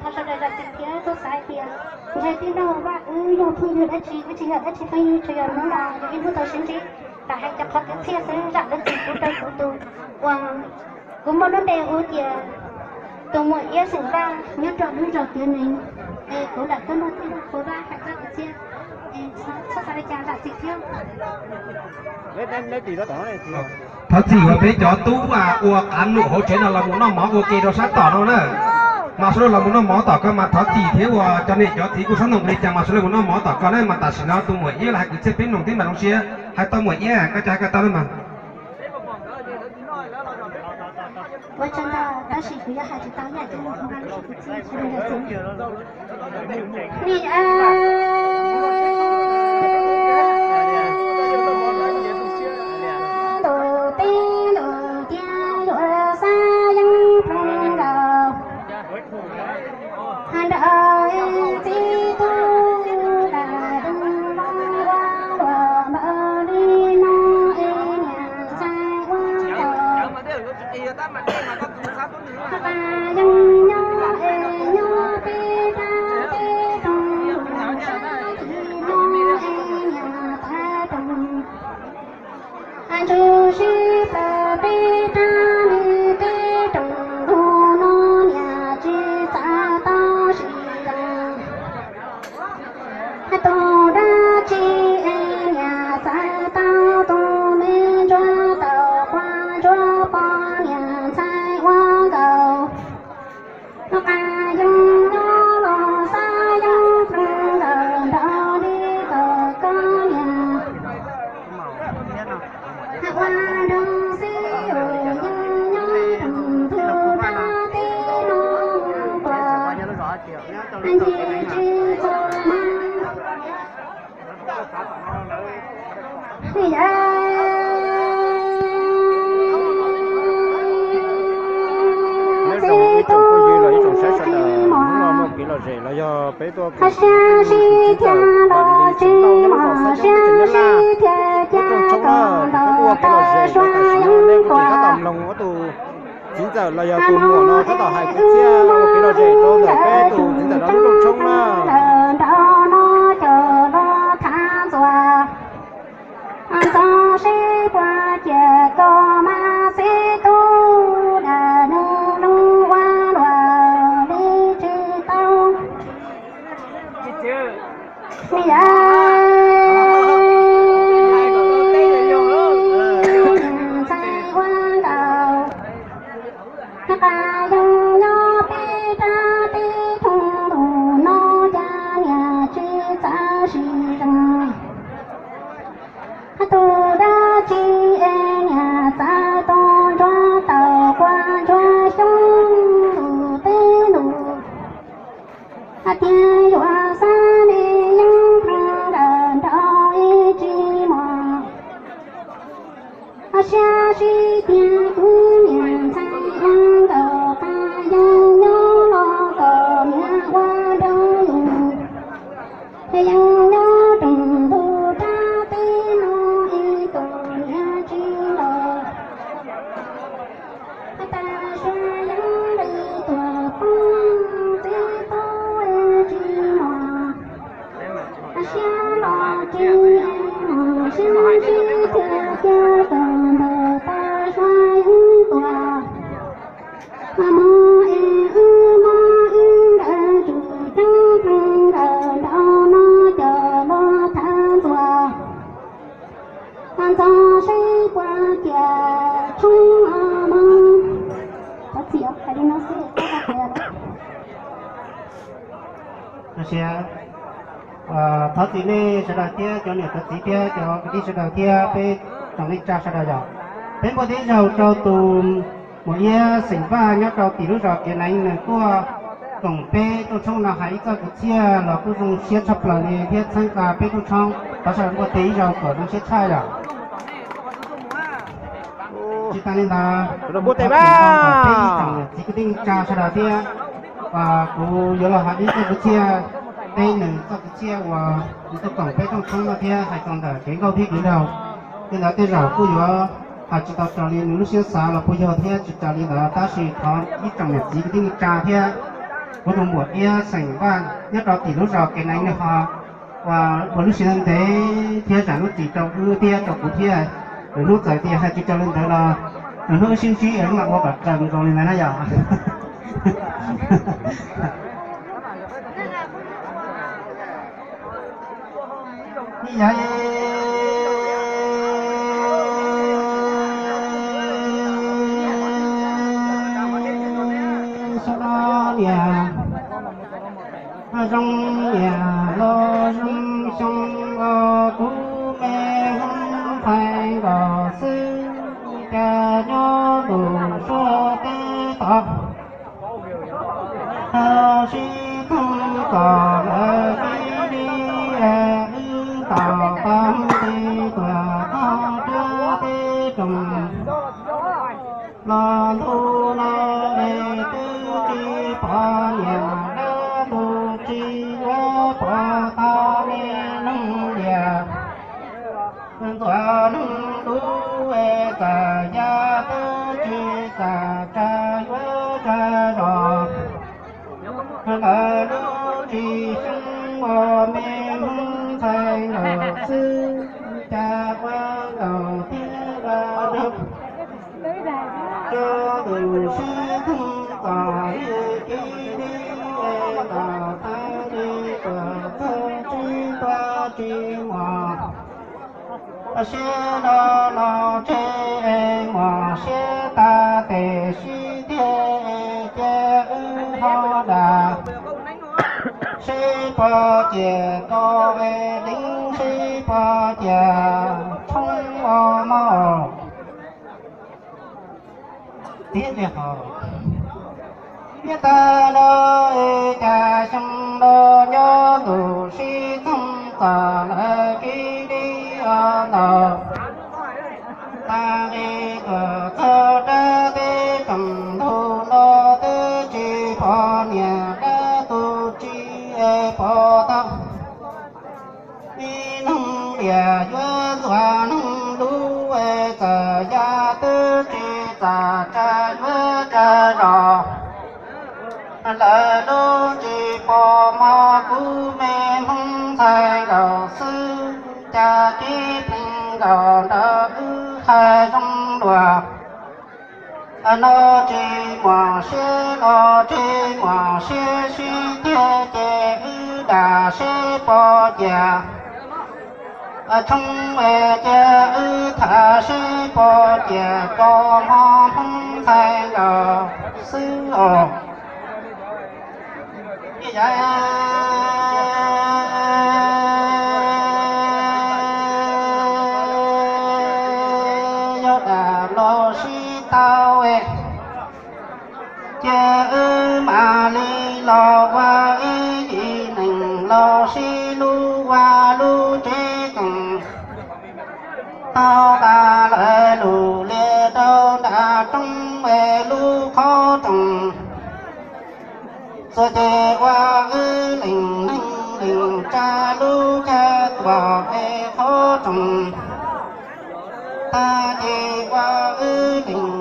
Thov sawv daws zam txim thiab txhob xav hais tias ntshe tij laug Vaj wb yog phooj ywg dab tsi, wb tsis yog dab tsi phooj ywg, tsuas yog hnub no yog ib hnub tau sib ntsib, lam hais cov qhov kev txhiaj xwb, zam lub txim pub rau kuv tus uas kuv muaj lub npe hu tias tus muam Iab xeem Vaj nyob rau lub zos Kiav Neev, es kuv lam tuaj nrog tij laug Qhua Vaj hais txoj kev txhiaj, es txhob xav li cas zam txim thiab. Thov txim uas peb cov tub ua qav num hauv tsev no los mus noj mov ua ke rau sab tom no na. Mas sawv daws los mus noj mov tom ko mas thov txim thiab uas cov niam cov txiv kuj txhob nug li cas mas sawv daws mus noj mov tom ko na. Mas tam sim no tus muam Iab los hais kwv txhiaj peb mloog tib npaum zoo siab, hais tau muam Iab, koj cia hais koj tau na mas. Ua tsaug ntau, tab sis kuv yuav hais tsis tau ib yam coj mus ua lub sij hawm txij sawv daws zam txim. Nim ntuj teb ntuj tiaj yuav xav yeeb ploog nkaus, nrog txiv tub lam dub lub ua luam npaum li no es niam ntxhais ua tau. Qas yeej nyob es nyob peb rab teb roog, sab tim no es niam tais roog. Ntsuj sib plaws peb rab me teb roog, ntu no niam tsis txawj tau sim zoo. Tus dab tsi es niam txawj tau tus me ntsuag tau quaj ntsuag pom niam ntxhais ua nkaus. Qas yeej nyob los xav yeeb ploog nkaus nraug li kom koj niam. Ua nrog xib hwb yeej nyob rooj ntug rab teb no tuaj, nce tsis txog mas. Yam txiv tub tsis mos, siab sib thiab los tsis mos, siab sib thiab cas kom ntawm tau suab yeeb tuaj. Txiv ntxawm los yog tus muam no tab tom hais kwv txhiaj ua kev lom zem rau ntawm peb tus txiv ntxawm no lub rooj tshoob na. Nraug no cov los thav ntxuas, ntxov sib puag ciam kaum mas xib tub dam nug lub ua luam li tsis tau. Yam ntxhais ua nkaus, qas yeej nyob peb rab teb roog, ntu no cas niam tsis txawj sim zoo. Tus dab tsi es niam txawj tus ntsuag tau quaj ntsuag xyoob ntuj teb ntuj. Hais tias yuav xav li yeeb ploog nkawm nraug ib tsis mos. Siab sib tiag kuv niam ntxhais ua nkaus, qas yeej nyob los kom niam ua nraug yus. Yeej nyob rooj ntug rab teb no ib tug niam tsis los. Tas suab yeeb li tuam poob, txiv tub tsis mos. Siab los tsis mos, siab sib thiab cas kom ntawm tas suab yeeb tuaj. Mob es wb mob ib nkawd tsum ceeb ploog nkawm nraug no cov los thav ntxuas. Ntxov sib puag ciam tshoob os mog. Thov txim, hais li no xwb. Thov txim nej sawv daws thiab cov niam cov txiv thiab cov kwv tij sawv daws thiab peb tsoom neej tsa sawv daws yom. Peb npuaj tib zaug rau tus muam Iab xeem Vaj nyob rau tim lub zos Kiav Neev, nws tuaj koom peb rooj tshoob no hais ib txoj kwv txhiaj los kuj zoo siab tshaj plaws li thiab txhawb nqa peb rooj tshoob. Thov sawv daws npuaj tes ib zaug kom zoo siab tshaj yom. Tsis tas li ntawd, peb ib tsoom niam txiv kwv tij neej tsa sawv daws thiab, kuv yuav los hais ib txoj kwv txhiaj, peb nws txoj kwv txhiaj uas nws tuaj koom peb rooj tshoob no thiab hais txog ntawm kev nkauj thiab kev nraug. Li ntawd tej zaum kuj yuav hais tsis tau raws li nws lub siab xav los puas yog thiab, tsis tas li ntawd tab sis thov ib tsoom niam txiv kwv tij neej tsa thiab Kuv tus muam Iab xeem Vaj nyob rau tim lub zos Kev Neev nws ho ua lub siab ntev thiab zam lub txim rau wb thiab rau kuv thiab. Lwm hnub txawm tias hais tsis raws li ntawd los lwm hnub wb sib ntsib es wb mam ua kom raws nkaus li ntawd na yog. Ib yam sab no niam zoo niam los zoo xyoo los kuv me Hmoob ntxhais nkaus xwb, cas nyob ntuj suab teb tod. Tau sib thooj kom lawv tib li, wb ntaus tau tes tuam txog rab teb roos. Los ntu no es twb tsis pom niam dab, ntu tsis yuav pom tau me neeg liam. Ntxuav neeg lub es txawm ya twb tsis txawm tsa yuav tsa zos. Lawv lub tsis xyoo ua me Hmoob ntxhais nkaus xwb, cas ua nkaus thiab ua rau tso tus sib thooj kom li kiv li, es kom tag li tuam txog tsis tuaj tsis muaj. Siab los los tseg es muaj siab tas tes sib tiag es cia wb ho dam. Sib pom ciam kaum es deev, sib pom ciam tshoob os mog. Tiag tiag hos, niaj tag no es cas xyoo no nyob ntuj sib thooj txog lawm kiv li os ntaus. Tag li tuam txog rab teb roos, ntu no twb tsis pom niam dab, ntu tsis pom tau ib neeg liam. Yuav ntxuav neeg lub es txawm ya twb tsis txawm tsa yuav tsa zos. Lawv lub tsis pom mog, kuv me Hmoob ntxhais nkaus xwb, cas kib pleev nkaus ntawd wb hais zoo dua. No tsis muaj siab los tsis muaj siab, sib tiag ces wb dam sib pom ciam. Tshoob es cia wb tham sib pom ciam, koj hmo Hmoob ntxhais nkaus xwb os. Yog dam los sib tau, cia wb mam li los ua ib yim neeg los sib hlub ua lub tsev txoos. Tau tas lawv lus lias rau nram roob es lub qhov roos. Txog ces ua wb lees neeg lees tsa lub caj tuam es qhov roos. Tag ces ua wb lees